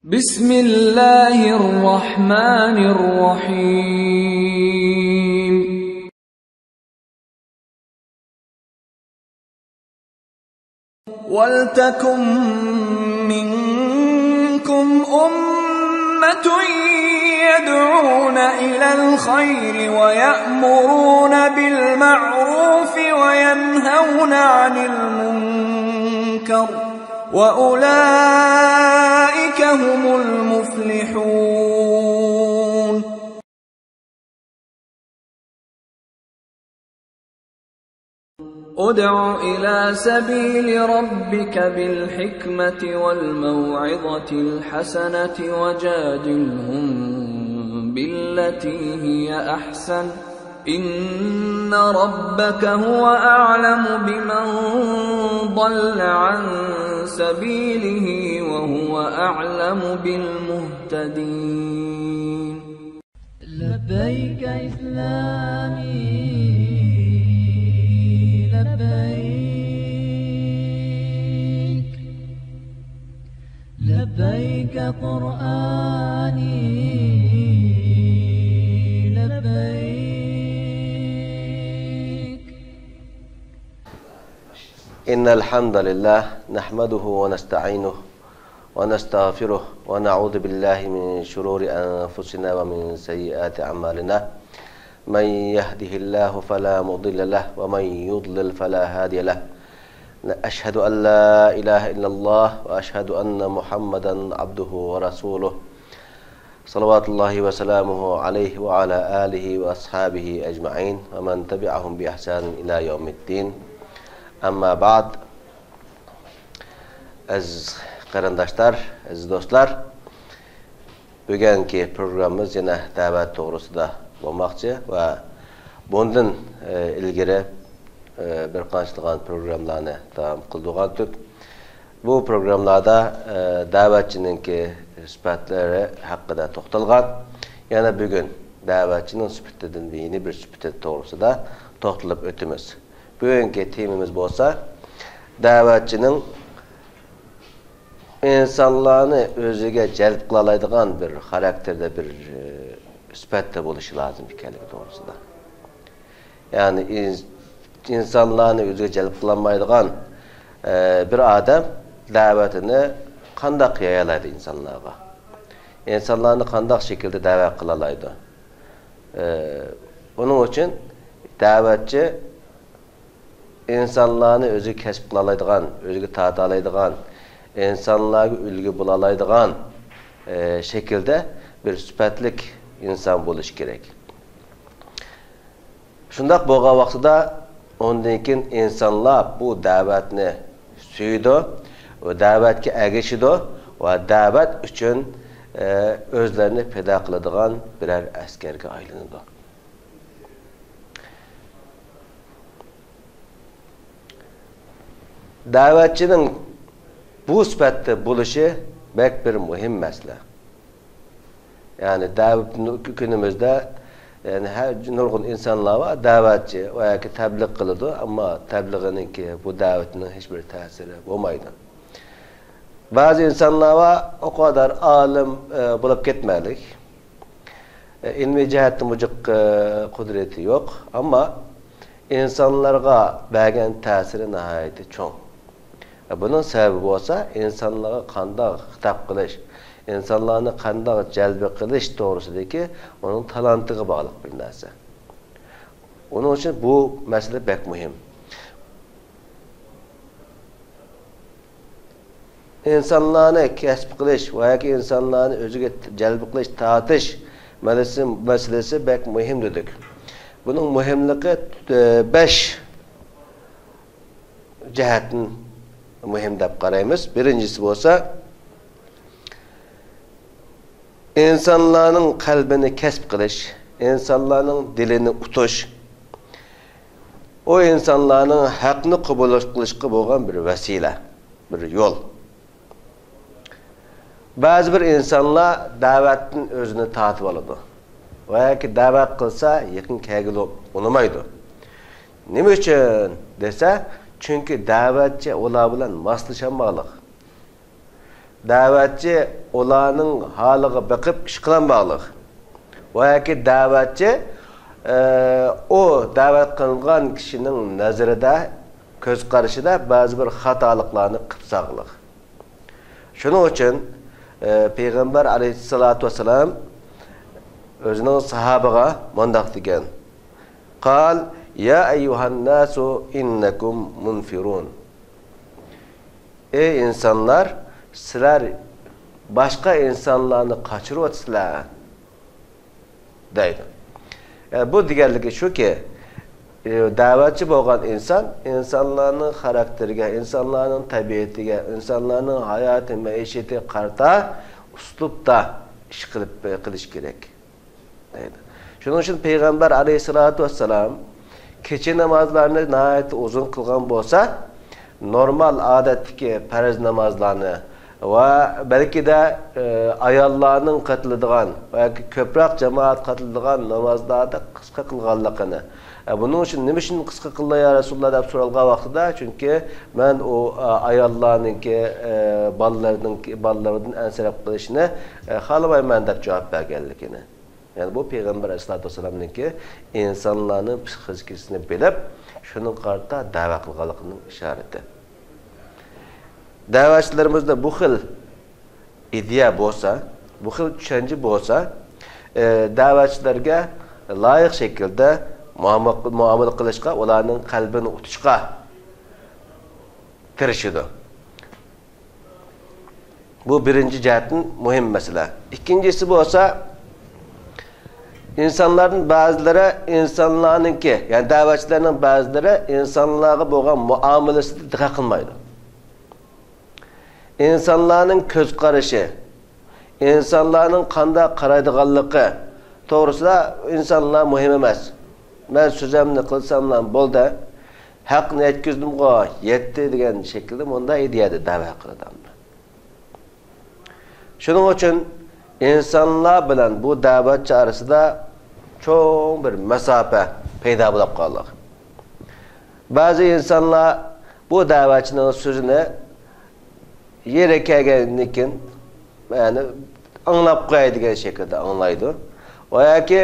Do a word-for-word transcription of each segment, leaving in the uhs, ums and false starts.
بسم الله الرحمن الرحيم. ولتكن منكم أمة يدعون إلى الخير ويأمرون بالمعروف وينهون عن المنكر وأولئك هم المفلحون. ادع إلى سبيل ربك بالحكمة والموعظة الحسنة وجادلهم بالتي هي أحسن، إن ربك هو أعلم بمن ضل عن سبيله وهو أعلم بالمهتدين. لبيك إسلامي لبيك، لبيك قرآني لبيك. إن الحمد لله نحمده ونستعينه ونستغفره ونعوذ بالله من شرور أنفسنا ومن سيئات أعمالنا. من يهده الله فلا مضل له ومن يضلل فلا هادي له. أشهد أن لا إله إلا الله وأشهد أن محمدا عبده ورسوله. صلوات الله وسلامه عليه وعلى آله وأصحابه أجمعين ومن تبعهم بإحسان إلى يوم الدين. أما بعد. ئەزىز قېرىنداشلار، ئەزىز دوستلار، بۈگۈنكى پروگراممىمىز يەنە دەۋەت توغرىسىدا بولماقچى ۋە بۇندىن، ئە، ئىلگىرى، ئە، بىر قانچىلىغان پروگراممىلارنى داۋام قىلدۇرغانتۇق. بۇ پروگراممىلاردا، ئە، دەۋەتچىنىڭكى سۈپەتلىرى ھەققىدە توختالغان. يەنە بۈگۈن دەۋەتچىنىڭ سۈپىتىدىن يەنە بىر سۈپىتى توغرىسىدا توختىلىپ ئۆتىمىز. بۈگۈنكى تېمىمىز بولسا، دەۋەتچىنىڭ ئىنسانلارنى ئۆزىگە جەلپ قىلالايدىغان بىر خاراكتېردا، بىر، ئى، سۈپەتتە بولۇشى لازىم ئىكەنلىكى توغرىسىدا. يەنى ئىن-، ئىنسانلارنى ئۆزىگە جەلپ قىلالمايدىغان، ئى، بىر ئادەم دەۋەتىنى قانداق يايالايدۇ ئىنسانلارغا؟ ئىنسانلارنى قانداق شەكىلدە دەۋەت قىلالايدۇ؟ ئى، ئۇنىڭ ئۈچۈن دەۋەتچى ئىنسانلارنى ئۆزىگە كەسىپ قىلالايدىغان، ئۆزىگە تارتالايدىغان، ئىنسانلارغا ئۈلگە بولالايدىغان، ئى، شەكىلدە بىر سۈپەتلىك ئىنسان بولۇشى كېرەك. شۇنداق بولغان ۋاقتىدا ئۇندىن كېيىن ئىنسانلار بۇ دەۋەتنى سۆيىدۇ، ئۇ دەۋەتكە ئەگىشىدۇ ۋە دەۋەت ئۈچۈن، ئى، ئۆزلىرىنى پىدا قىلىدىغان بىرەر ئەسكەرگە ئايلىنىدۇ. دەۋەتچىنىڭ بۇ سۈپەتتە بولۇشى بەك بىر مۇھىم مەسىلە. يەنى دەۋەت، كۈنىمىزدە، يەنى ھەر نۇرغۇن ئىنسانلار بار، دەۋەتچى، ئۇ ياكى تەبلىغ قىلىدۇ، ئەمما تەبلىغىنىڭكى بۇ دەۋىتىنىڭ ھېچ بىر تەسىرى بولمايدۇ. بەزى ئىنسانلار بار، ئۇ قەدەر ئالىم، ئە، بولۇپ كەتمەيلىك. ئە، ئىلمىي جەھەتتىمۇ جىق، ئە، قۇدرىتى يوق، ئەمما ئىنسانلارغا بەرگەن تەسىرى ناھايىتى چوڭ. ئە، بۇنىڭ سەۋەبى بولسا، ئىنسانلارغا قانداق خىتاب قىلىش، ئىنسانلارنى قانداق جەلپ قىلىش توغرىسىدىكى ئۇنىڭ تالانتىغا باغلىق بىر نەرسە. ئۇنىڭ ئۈچۈن بۇ مەسىلە بەك مۇھىم. ئىنسانلارنى كەسىپ قىلىش ۋە ياكى ئىنسانلارنى ئۆزىگە جەلپ قىلىش، تارتىش مەسىلىسى، مەسىلىسى بەك مۇھىم دېدۇق. بۇنىڭ مۇھىملىقى، ئە، بەش جەھەتتىن مۇھىم دەپ قارايمىز. بىرىنچىسى بولسا، ئىنسانلارنىڭ قەلبىنى كەسىپ قىلىش، ئىنسانلارنىڭ دىلىنى ئۇتۇش، ئۇ ئىنسانلارنىڭ ھەقنى قوبۇل قىلىشقا بولغان بىر ۋەسىلە، بىر يول. بەزى بىر ئىنسانلار دەۋەتتىن ئۆزىنى تارتىۋالىدۇ ۋە ياكى دەۋەت قىلسا يېقىن كەلگىلى ئۇنىمايدۇ. نېمە ئۈچۈن دېسە، چۈنكى دەۋەتچى ئۇلار بىلەن ماسلىشالماغلىق. دەۋەتچى ئۇلارنىڭ ھالىغا بېقىپ ئىش قىلالماقلىق. ۋە ياكى دەۋەتچى، ئە، ئۇ دەۋەت قىلىنغان كىشىنىڭ نەزىرىدە، كۆز قارىشىدا بەزى بىر خاتالىقلارنى قىلىپ سالغانلىق. شۇنىڭ ئۈچۈن، ئە، پەيغەمبەر ئەلەيھىسسالاتۇ ۋەسسالام ئۆزىنىڭ ساھابىغا مۇنداق دېگەن: قال، يا أيها الناس إنكم منفرون. ئەي ئىنسانلار، سىلەر باشقا ئىنسانلارنى قاچۇرۇۋاتىسىلەر، دەيدۇ. يەنى بۇ دېگەنلىكى شۇكى، ئە، دەۋەتچى بولغان ئىنسان ئىنسانلارنىڭ خاراكتېرىگە، ئىنسانلارنىڭ تەبىئىتىگە، ئىنسانلارنىڭ ھاياتىي مەئىشىتىگە قارىتا ئۇسلۇبتا ئىش قىلىپ، قىلىش كېرەك، دەيدۇ. شۇنىڭ ئۈچۈن پەيغەمبەر ئەلەيھىسسالاتۇ ۋەسسالام كېچە نامازلارنى ناھايىتى ئۇزۇن قىلغان بولسا، نورمال ئادەتتىكى پەرز نامازلارنى ۋە بەلكىدە، ئە، ئاياللارنىڭ قاتىلىدىغان ۋە ياكى كۆپرەك جامائەت قاتىلىدىغان نامازلاردا قىسقا قىلغانلىقىنى، ئە، بۇنىڭ ئۈچۈن نېمە ئۈچۈن قىسقا قىلدى يا رەسۇلاللا دەپ سورالغان ۋاقتىدا، چۈنكى مەن ئۇ، ئە، ئاياللارنىڭكى، ئە، بالىلىرىنىڭكى، بالىلىرىدىن ئەنسىرەپ قېلىشىنى، ئە، خالىمايمەن دەپ جاۋاب بەرگەنلىكىنى. يەنى بۇ پەيغەمبەر ئەلەيھىسسالاتۇ ۋەسسالامنىڭكى ئىنسانلارنىڭ پسىخىكىسىنى بىلىپ، شۇنىڭغا قارىتا دەۋە قىلغانلىقىنىڭ ئىشارىتى. دەۋەچىلىرىمىزدە بۇ خىل ئىدىيە بولسا، بۇ خىل چۈشەنچە بولسا، ئە، دەۋەچىلەرگە لايىق شەكىلدە مۇئامىلە، مۇئامىلە قىلىشقا، ئۇلارنىڭ قەلبىنى ئۇتۇشقا تىرىشىدۇ. بۇ بىرىنچى جەھەتتىن مۇھىم مەسىلە. ئىككىنچىسى بولسا، ئىنسانلاردىن بەزىلىرى ئىنسانلارنىڭكى، يەنى دەۋەتچىلەرنىڭ بەزىلىرى ئىنسانلارغا بولغان مۇئامىلىسىدە دىققەت قىلمايدۇ. ئىنسانلارنىڭ كۆز قارىشى، ئىنسانلارنىڭ قانداق قارايدىغانلىقى توغرىسىدا ئىنسانلار مۇھىم ئەمەس. مەن سۆزۈمنى قىلساملا بولدى، ھەقنى يەتكۈزدۈمغۇ، يەتتى دېگەن شەكىلدە مۇنداق ئىدىيەدە دەۋە قىلىدۇ. شۇنىڭ ئۈچۈن ئىنسانلار بىلەن بۇ دەۋەتچى ئارىسىدا چوڭ بىر مەساپە پەيدا بولۇپ قالدى. بەزى ئىنسانلار بۇ دەۋەتچىنىڭ سۆزىنى يېرى كەلگەندىن كېيىن، يەنى ئاڭلاپ قوياي دېگەن شەكىلدە ئاڭلايدۇ. ۋە ياكى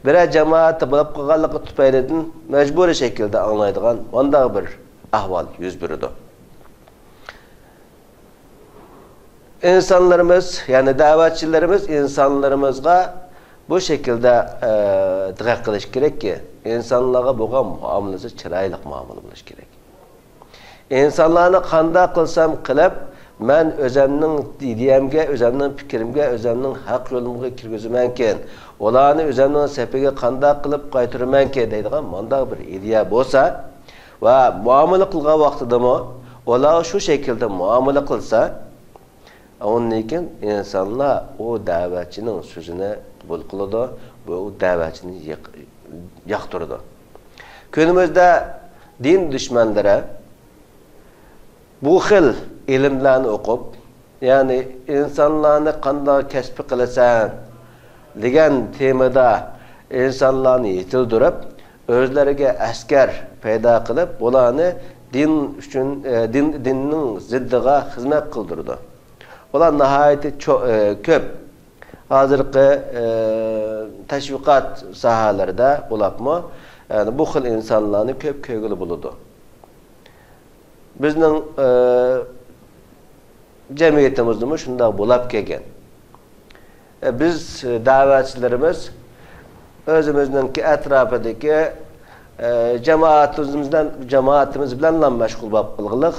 بىرەر جامائەتتە بولۇپ قالغانلىقى تۈپەيلىدىن مەجبۇرىي شەكىلدە ئاڭلايدىغان مۇنداق بىر ئەھۋال يۈز بېرىدۇ. ئىنسانلىرىمىز، يەنى دەۋەتچىلىرىمىز ئىنسانلىرىمىزغا بۇ شەكىلدە، ئە، دىققەت قىلىش كېرەككى، ئىنسانلارغا بولغان مۇئامىلىسى چىرايلىق مۇئامىلە بولۇشى كېرەك. ئىنسانلارنى قانداق قىلسام قىلىپ، مەن ئۆزەمنىڭ ئىدىيەمگە، ئۆزەمنىڭ پىكرىمگە، ئۆزەمنىڭ ھەق يولۇمغا كىرگۈزىمەنكىن، ئۇلارنى ئۆزەمنىڭ سېپىگە قانداق قىلىپ قايتۇرىمەنكىن دەيدىغان مۇنداق بىر ئىدىيە بولسا ۋە مۇئامىلە قىلغان ۋاقتىدىمۇ ئۇلارغا شۇ شەكىلدە مۇئامىلە قىلسا، ئۇندىن كېيىن ئىنسانلار ئۇ دەۋەتچىنىڭ سۆزىنى قوبۇل قىلىدۇ، بۇ دەۋەتچىنى يېق-، ياقتۇرىدۇ. كۈنىمىزدە دىن دۈشمەنلىرى بۇ خىل ئىلىملەرنى ئوقۇپ، يەنى ئىنسانلارنى قانداق كەسىپ قىلىسەن دېگەن تېمىدا ئىنسانلارنى يېتىلدۈرۈپ، ئۆزلىرىگە ئەسكەر پەيدا قىلىپ، بۇلارنى دىن ئۈچۈن، ئە، دىن، دىننىڭ زىددىغا خىزمەت قىلدۇرىدۇ. ئۇلار ناھايىتى چو-، ئە، كۆپ. ھازىرقى، ئە، تەشۋىقات ساھەلىرىدە بولۇپمۇ، يەنى بۇ خىل ئىنسانلارنى كۆپ كۆرگىلى بولىدۇ. بىزنىڭ، ئە، جەمئىيىتىمىزدىمۇ شۇنداق بولاپ كەلگەن. ئە، بىز، ئە، دەۋەتچىلىرىمىز ئۆزىمىزنىڭكى ئەتراپىدىكى، ئە، جامائىتىمىز بىلەن، جامائىتىمىز بىلەنلا مەشغۇل بولۇپ قالغىلىق،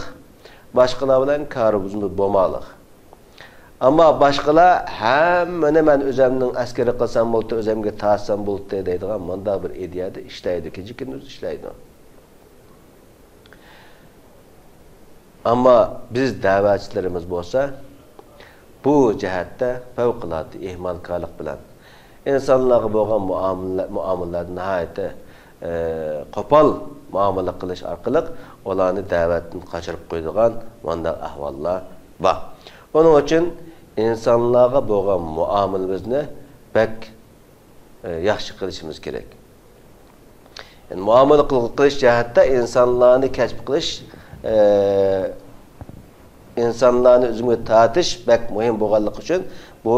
باشقىلار بىلەن كارىمىزمۇ بولماقلىق. ئەمما باشقىلار ھەممىنى مەن ئۆزەمنىڭ ئەسكىرى قىلسام بولدى، ئۆزەمگە تارتسام بولدى دەيدىغان مۇنداق بىر ئىدىيەدە ئىشلەيدۇ، كېچە-كۈندۈز ئىشلەيدۇ. ئەمما بىز دەۋەتچىلىرىمىز بولسا، بۇ جەھەتتە پەۋقۇلئاددە ئىھمالكارلىق بىلەن، ئىنسانلارغا بولغان مۇئامىلە، مۇئامىلىلەردە ناھايىتى، ئى، قوپال مۇئامىلە قىلىش ئارقىلىق ئۇلارنى دەۋەتتىن قاچۇرۇپ قويىدىغان مۇنداق ئەھۋاللار بار. ئۇنىڭ ئۈچۈن ئىنسانلارغا بولغان مۇئامىلىمىزنى بەك ئى، ياخشى قىلىشىمىز كېرەك. يەنى مۇئامىلە قىل-، قىلىش جەھەتتە ئىنسانلارنى كەشىپ قىلىش، ئى، ئىنسانلارنى ئۆزۈمگە تارتىش بەك مۇھىم بولغانلىقى ئۈچۈن، بۇ،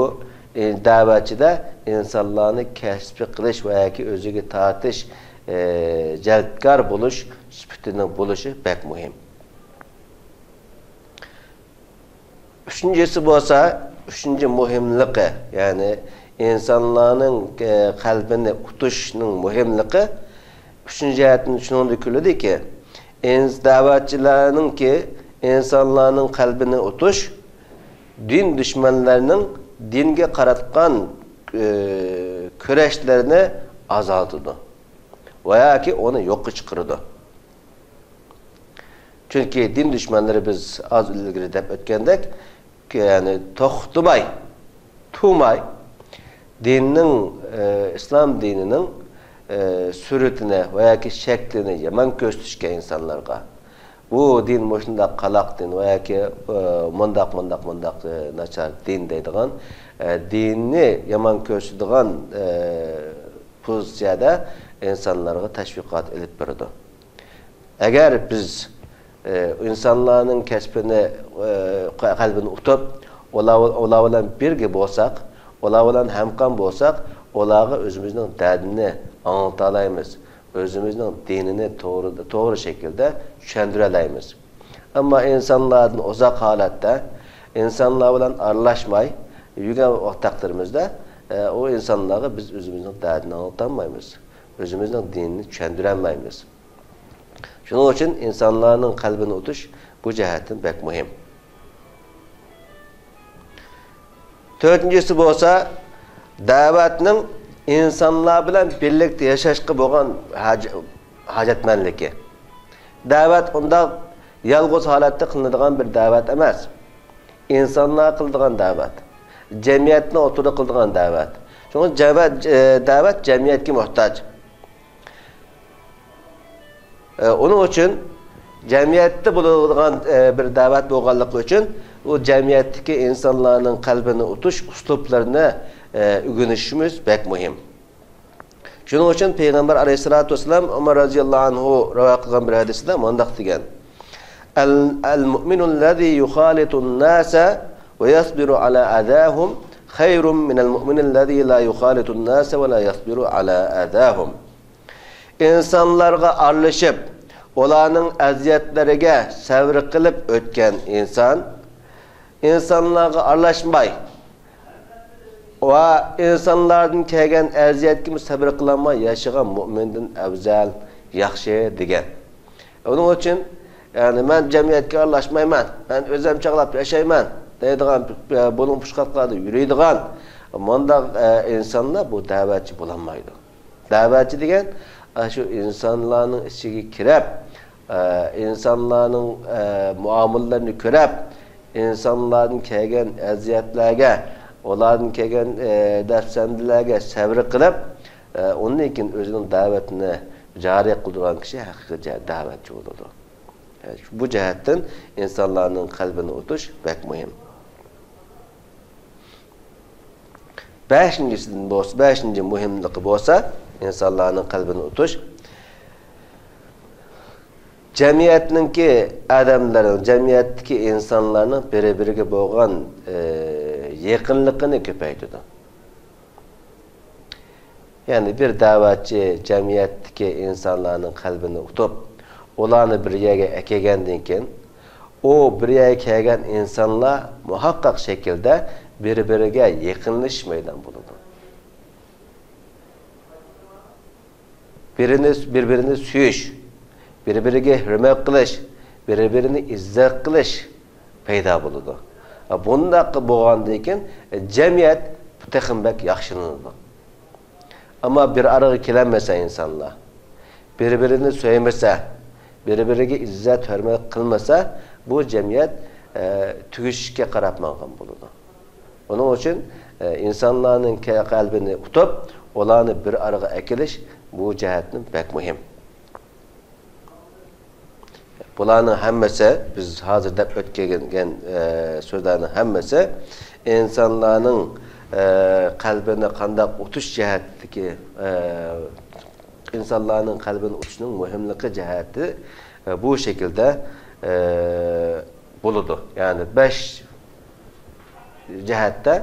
ئى، دەۋەتچىدە ئىنسانلارنى كەسپى قىلىش ۋە ياكى ئۆزىگە تارتىش، ئى، جەلپكار بولۇش سۈپىتىنىڭ بولۇشى بەك مۇھىم. ئۈچىنچىسى بولسا، ئۈچىنچى مۇھىملىقى، يەنى ئىنسانلارنىڭ، ئى، قەلبىنى ئۇتۇشنىڭ مۇھىملىقى ئۈچىنچى جەھەتتىن شۇنىڭدىن كۆرۈلىدۇكى، ئىنس-، دەۋەتچىلەرنىڭكى ئىنسانلارنىڭ قەلبىنى ئۇتۇش دىن دۈشمەنلەرنىڭ دىنگە قاراتقان، ئى، كۈرەشلىرىنى ئازالتىدۇ ۋە ياكى ئۇنى يوققا چىقىرىدۇ. چۈنكى دىن دۈشمەنلىرى، بىز ئاز ئىلگىرى دەپ ئۆتكەندەك، يەنى توختىماي، تۇرماي دىننىڭ، ئى، ئىسلام دىنىنىڭ، ئى، سۈرىتىنى ۋە ياكى شەكلىنى يامان كۆرسىتىشكە ئىنسانلارغا، بۇ دىن مۇشۇنداق قالاق دىن ۋە ياكى، ئى، مۇنداق، مۇنداق، مۇنداق، ئى، ناچار دىن دەيدىغان، ئى، دىننى يامان كۆرسىتىدىغان، ئى، پوزىتسىيەدە ئىنسانلارغا تەشۋىقات ئېلىپ بېرىدۇ. ئەگەر بىز، ئى، ئىنسانلارنىڭ كەسپىنى، ئى، قە-، قەلبىنى ئۇتۇپ، ئۇلار، ئۇلار بىلەن بىرگە بولساق، ئۇلار بىلەن ھەمكار بولساق، ئۇلارغا ئۆزىمىزنىڭ دەردىنى ئاڭلىتالايمىز، ئۆزىمىزنىڭ دىنىنى توغرا، توغرا شەكىلدە چۈشەندۈرەلەيمىز. ئەمما ئىنسانلاردىن ئۇزاق ھالەتتە، ئىنسانلار بىلەن ئارىلاشماي يۈرگەن تەقدىرىمىزدە، ئى، ئۇ ئىنسانلارغا بىز ئۆزىمىزنىڭ دەردىنى ئاڭلىتالمايمىز، ئۆزىمىزنىڭ دىنىنى چۈشەندۈرەلمەيمىز. شۇنىڭ ئۈچۈن ئىنسانلارنىڭ قەلبىنى ئۇتۇش بۇ جەھەتتىن بەك مۇھىم. تۆتىنچىسى بولسا، دەۋەتنىڭ ئىنسانلار بىلەن بىرلىكتە ياشاشقا بولغان ھاج-، ھاجەتمەنلىكى. دەۋەت ئۇنداق يالغۇز ھالەتتە قىلىنىدىغان بىر دەۋەت ئەمەس. ئىنسانلار قىلىدىغان دەۋەت. جەمئىيەتنى ئوتتۇرىغا قىلىدىغان دەۋەت. شۇڭا جەۋەت-، ئە، دەۋەت جەمئىيەتكە موھتاج. ئە، ئۇنىڭ ئۈچۈن جەمئىيەتتە بولىدىغان، ئە، بىر دەۋەت بولغانلىقى ئۈچۈن، ئۇ جەمئىيەتتىكى ئىنسانلارنىڭ قەلبىنى ئۇتۇش ئۇسلۇبلىرىنى، ئە، ئۆگىنىشىمىز بەك مۇھىم. شۇنىڭ ئۈچۈن پەيغەمبەر ئەلەيھىسسالاتۇ ۋەسسالام ئۆمەر رەزىياللاھۇ ئەنھۇ رىۋايەت قىلغان بىر ھەدىسىدە مۇنداق دېگەن: «ال-، المؤمن الذي يخالط الناس ويصبر على أذاهم خير من المؤمن الذي لا يخالط الناس ولا يصبر على أذاهم.» ئىنسانلارغا ئارىلىشىپ، ئۇلارنىڭ ئەزىيەتلىرىگە سەۋر قىلىپ ئۆتكەن ئىنسان، ئىنسانلارغا ئارىلاشماي ۋە ئىنسانلاردىن كەلگەن ئەزىيەتكىمۇ سەۋر قىلالماي ياشىغان مۆمىندىن ئەۋزەل، ياخشى دېگەن. ئۇنىڭ ئۈچۈن، يەنى، «مەن جەمئىيەتكە ئارىلاشمايمەن، مەن ئۆزۈم چاغلاپ ياشايمەن» دەيدىغان، بۇلۇڭ پۇچقاقلاردا يۈرىدىغان مۇنداق، ئە، ئىنسانلار بۇ دەۋەتچى بولالمايدۇ. دەۋەتچى دېگەن، ئە، شۇ ئىنسانلارنىڭ ئىچىگە كىرىپ، ئە، ئىنسانلارنىڭ، ئە، مۇئامىلىلىرىنى كۆرۈپ، ئىنسانلاردىن كەلگەن ئەزىيەتلەرگە، ئۇلاردىن كەلگەن، ئە، دەپسەندىلەرگە سەۋر قىلىپ، ئە، ئۇندىن كېيىن ئۆزىنىڭ دەۋەتىنى جارى قىلدۇرغان كىشى ھەقىقىي جە-، دەۋەتچى بولىدۇ. ئە، بۇ جەھەتتىن ئىنسانلارنىڭ قەلبىنى ئۇتۇش بەك مۇھىم. بەشىنچىسىدىن بولسا، بەشىنچى مۇھىملىقى بولسا، ئىنسانلارنىڭ قەلبىنى ئۇتۇش، جەمئىيەتنىڭكى ئادەملەرنىڭ، جەمئىيەتتىكى ئىنسانلارنىڭ بىر-بىرىگە بولغان، ئى، يېقىنلىقىنى كۆپەيتىدۇ. يەنى بىر دەۋەتچى جەمئىيەتتىكى ئىنسانلارنىڭ قەلبىنى ئۇتۇپ، ئۇلارنى بىر يەرگە ئەكەلگەندىن كېيىن، ئۇ بىر يەرگە كەلگەن ئىنسانلار مۇھەققەق شەكىلدە بىر-بىرىگە يېقىنلىشىش مەيدان بولىدۇ. بىرىنى، بىر-بىرىنى سۆيۈش، بىر-بىرىگە ھۆرمەت قىلىش، بىر-بىرىنى ئىززەت قىلىش پەيدا بولىدۇ. بۇنداق بولغاندىن كېيىن جەمئىيەت تېخىمۇ بەك ياخشىلىنىدۇ. ئەمما بىر ئارىغا كېلەلمىسە ئىنسانلار، بىر-بىرىنى سۆيمىسە، بىر-بىرىگە ئىززەت، ھۆرمەت قىلمىسا، بۇ جەمئىيەت، ئە، تۈگىشىشكە قاراپ ماڭغان بولىدۇ. ئۇنىڭ ئۈچۈن، ئە، ئىنسانلارنىڭ كە-، قەلبىنى ئۇتۇپ، ئۇلارنى بىر ئارىغا ئەكېلىش بۇ جەھەتتىن بەك مۇھىم. بۇلارنىڭ ھەممىسى، بىز ھازىر دەپ ئۆتكەن، ئە، سۆزلەرنىڭ ھەممىسى ئىنسانلارنىڭ، ئە، قەلبىنى قانداق ئۇتۇش جەھەتتىكى، ئە، ئىنسانلارنىڭ قەلبىنى ئۇتۇشنىڭ مۇھىملىقى جەھەتى، ئە، بۇ شەكىلدە، ئە، بولىدۇ. يەنى بەش جەھەتتە،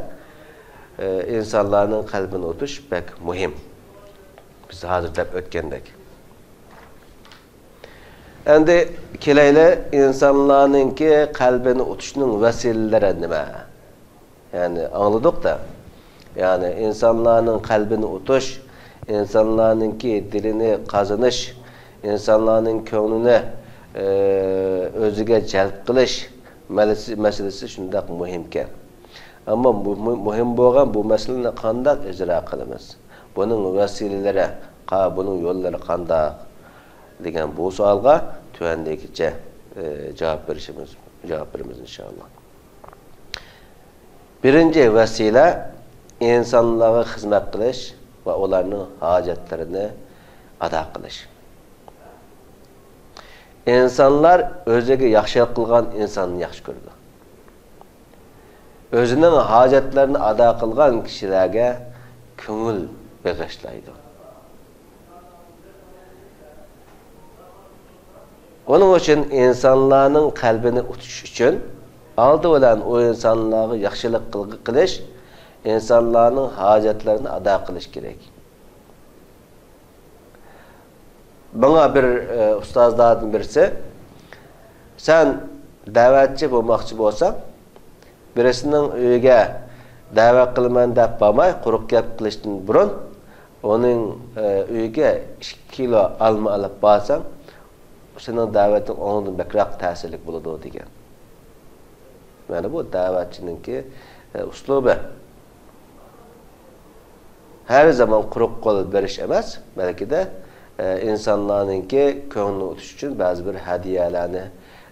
ئى، ئىنسانلارنىڭ قەلبىنى ئۇتۇش بەك مۇھىم. بىز ھازىر دەپ ئۆتكەندەك. ئەمدى كېلەيلى، ئىنسانلارنىڭكى قەلبىنى ئۇتۇشنىڭ ۋەسىلىلىرى نېمە؟ يەنى ئاڭلىدۇق-دە. يەنى ئىنسانلارنىڭ قەلبىنى ئۇتۇش، ئىنسانلارنىڭكى دىلىنى قازىنىش، ئىنسانلارنىڭ كۆڭلىنى، ئى، ئۆزىگە جەلپ قىلىش مەلىسى-، مەسىلىسى شۇنداق مۇھىمكەن. ئەمما مۇ-، مۇ-، مۇھىم بولغان بۇ مەسىلىنى قانداق ئىجرا قىلىمىز؟ بۇنىڭ ۋەسىلىلىرى قا-، بۇنىڭ يوللىرى قانداق؟ دېگەن بۇ سوئالغا تۆۋەندىكىچە، ئى، جاۋاب بېرىشىمىز، جاۋاب بېرىمىز ئىنشائاللا. بىرىنچى ۋەسىلە ئىنسانلارغا خىزمەت قىلىش ۋە ئۇلارنىڭ ھاجەتلىرىنى ئادا قىلىش. ئىنسانلار ئۆزىگە ياخشىلىق قىلغان ئىنساننى ياخشى كۆرىدۇ. ئۆزىنىڭ ھاجەتلىرىنى ئادا قىلغان كىشىلەرگە كۆڭۈل بېغىشلايدۇ. ئۇنىڭ ئۈچۈن ئىنسانلارنىڭ قەلبىنى ئۇتۇش ئۈچۈن ئالدى بىلەن ئۇ ئىنسانلارغا ياخشىلىق قىلغ-، قىلىش، ئىنسانلارنىڭ ھاجەتلىرىنى ئادا قىلىش كېرەك. ماڭا بىر، ئى، ئۇستازلاردىن بىرسى، «سەن دەۋەتچى بولماقچى بولساڭ، بىرسىنىڭ ئۆيىگە دەۋەت قىلىمەن دەپ بارماي، قۇرۇق گەپ قىلىشتىن بۇرۇن، ئۇنىڭ، ئى، ئۆيىگە ئىككى كىلو ئالما ئېلىپ بارساڭ، سېنىڭ دەۋىتىڭ ئۇنىڭدىن بەكرەك تەسىرلىك بولىدۇ» دېگەن. مانا بۇ دەۋەتچىنىڭكى، ئە، ئۇسلۇبى. ھەر زامان قۇرۇق قول بېرىش ئەمەس، بەلكىدە، ئە، ئىنسانلارنىڭكى كۆڭلىنى ئۇتۇش ئۈچۈن بەزى بىر ھەدىيەلەرنى،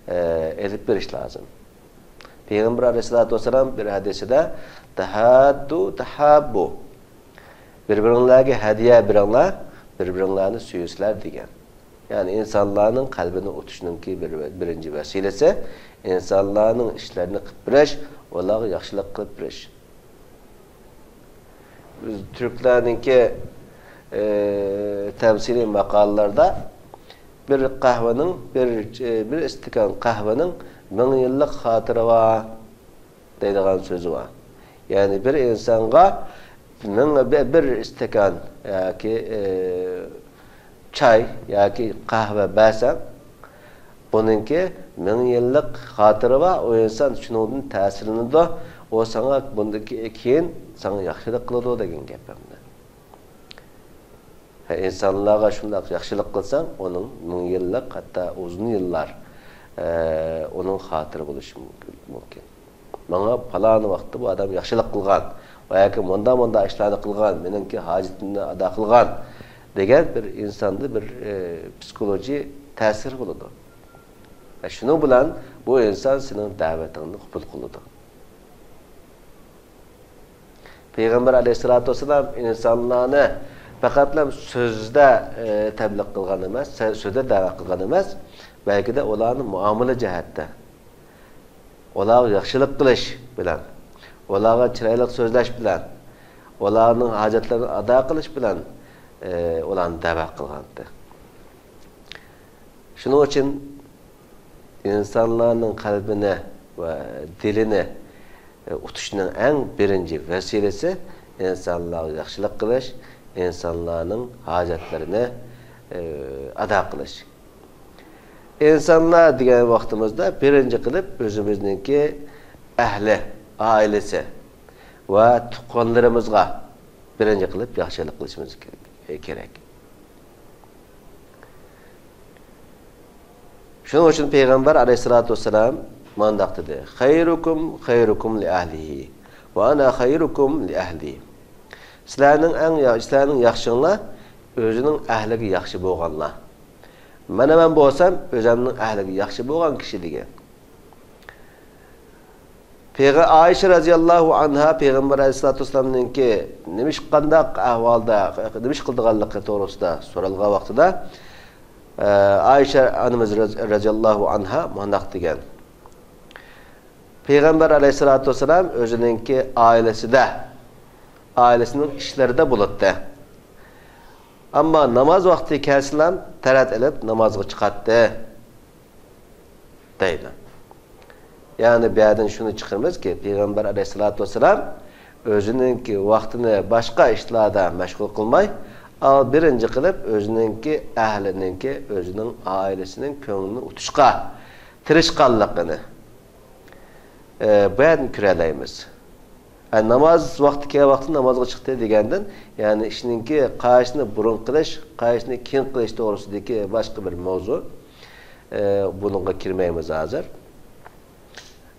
ئە، ئېلىپ بېرىش لازىم. پەيغەمبەر ئەلەيھىسسالاتۇ ۋەسسالام بىر ھەدىسىدە، «تەھاددۇ تەھاببۇ.» بىر-بىرىڭلارگە ھەدىيە بېرىڭلار، بىر-بىرىڭلارنى سۆيۈسىلەر دېگەن. يەنى ئىنسانلارنىڭ قەلبىنى ئۇتۇشنىڭكى بىر، بىرىنچى ۋەسىلىسى، ئىنسانلارنىڭ ئىشلىرىنى قىلىپ بېرىش، ئۇلارغا ياخشىلىق قىلىپ بېرىش. بىز تۈركلەرنىڭكى، ئى، تەمسىلىي ماقالىلىرىدا بىر قەھۋىنىڭ، بىر، ئى، بىر ئىستاكان قەھۋىنىڭ مىڭ يىللىق خاتىرە بار دەيدىغان سۆزى بار. يەنى بىر ئىنسانغا مىڭ، بىر، بىر ئىستاكان ياكى، ئى، چاي ياكى قەھۋە بەرسەڭ، بۇنىڭكى مىڭ يىللىق خاتىرە بار، ئۇ ئىنسان شۇنىڭدىن تەسىرلىنىدۇ، ئۇ ساڭا بۇندىن كېيىن ساڭا ياخشىلىق قىلىدۇ دېگەن گەپ ئەمدى. ھە، ئىنسانلارغا شۇنداق ياخشىلىق قىلساڭ، ئۇنىڭ مىڭ يىللىق، ھەتتا ئۇزۇن يىللار، ئە، ئۇنىڭ خاتىرە بولۇشى مۇمكىن. ماڭا پالان ۋاقىتتا بۇ ئادەم ياخشىلىق قىلغان ۋە ياكى مۇنداق، مۇنداق ئىشلارنى قىلغان، مېنىڭكى ھاجىتىمنى ئادا قىلغان دېگەن بىر ئىنساندا بىر، ئە، پسىخولوگىيە تەسىر بولىدۇ. ۋە شۇنىڭ بىلەن بۇ ئىنسان سېنىڭ دەۋىتىڭنى قوبۇل قىلىدۇ. پەيغەمبەر ئەلەيھىسسالاتۇ ۋەسسالام ئىنسانلارنى پەقەتلا سۆزدە، ئى، تەبلىغ قىلغان ئەمەس، سۆ-، سۆزدە دەۋەت قىلغان ئەمەس، بەلكىدە ئۇلارنى مۇئامىلە جەھەتتە، ئۇلارغا ياخشىلىق قىلىش بىلەن، ئۇلارغا چىرايلىق سۆزلەش بىلەن، ئۇلارنىڭ ھاجەتلىرىنى ئادا قىلىش بىلەن، ئى، ئۇلارنى دەۋەت قىلغانىدى. شۇنىڭ ئۈچۈن ئىنسانلارنىڭ قەلبىنى ۋە دىلىنى ئۇتۇشنىڭ ئەڭ بىرىنچى ۋەسىلىسى ئىنسانلارغا ياخشىلىق قىلىش، ئىنسانلارنىڭ ھاجەتلىرىنى، ئى، ئادا قىلىش. ئىنسانلار دېگەن ۋاقتىمىزدا بىرىنچى قىلىپ ئۆزىمىزنىڭكى ئەھلى، ئائىلىسى ۋە تۇغقانلىرىمىزغا بىرىنچى قىلىپ ياخشىلىق قىلىشىمىز كېرەك. شۇنىڭ ئۈچۈن پەيغەمبەر ئەلەيھىسسالاتۇ ۋەسسالام مۇنداق دېدى: «خەيرۇكۇم خەيرۇكۇم لىئەھلىھى ۋە ئەنە خەيرۇكۇم لىئەھلى.» سىلەرنىڭ ئەڭ يا-، سىلەرنىڭ ياخشىڭلار ئۆزىنىڭ ئەھلىگە ياخشى بولغانلار. مانا مەن بولسام ئۆزەمنىڭ ئەھلىگە ياخشى بولغان كىشى دېگەن. پەيغە-، ئائىشە رەزىياللاھۇ ئەنھا پەيغەمبەر ئەلەيھىسسالاتۇ ۋەسسالامنىڭكى نېمىش-، قانداق ئەھۋالدا، نېمە ئىش قىلىدىغانلىقى توغرىسىدا سورالغان ۋاقتىدا، ئە، ئائىشە ئانىمىز رەز-، رەزىياللاھۇ ئەنھا مۇنداق دېگەن: پەيغەمبەر ئەلەيھىسسالاتۇ ۋەسسالام ئۆزىنىڭكى ئائىلىسىدە، ئائىلىسىنىڭ ئىشلىرىدا بولاتتى. ئەمما ناماز ۋاقتى كەلسىلا تەرەت ئېلىپ نامازغا چىقاتتى. دەيدۇ. يەنى بۇ يەردىن شۇنى چىقىرىمىزكى، پەيغەمبەر ئەلەيھىسسالاتۇ ۋەسسالام ئۆزىنىڭكى ۋاقتىنى باشقا ئىشلاردا مەشغۇل قىلماي، ئا، بىرىنچى قىلىپ ئۆزىنىڭكى ئەھلىنىڭكى، ئۆزىنىڭ ئائىلىسىنىڭ كۆڭلىنى ئۇتۇشقا تىرىشقانلىقىنى، ئە، بۇ يەردىن كۆرەلەيمىز. ئە، ناماز ۋاقتى كەلگەن ۋاقتىدا نامازغا چىقتى دېگەندىن، يەنى ئىشنىڭكى قايسىنى بۇرۇن قىلىش، قايسىنى كېيىن قىلىش توغرىسىدىكى باشقا بىر مەۋزۇ. ئە، بۇنىڭغا كىرمەيمىز ھازىر.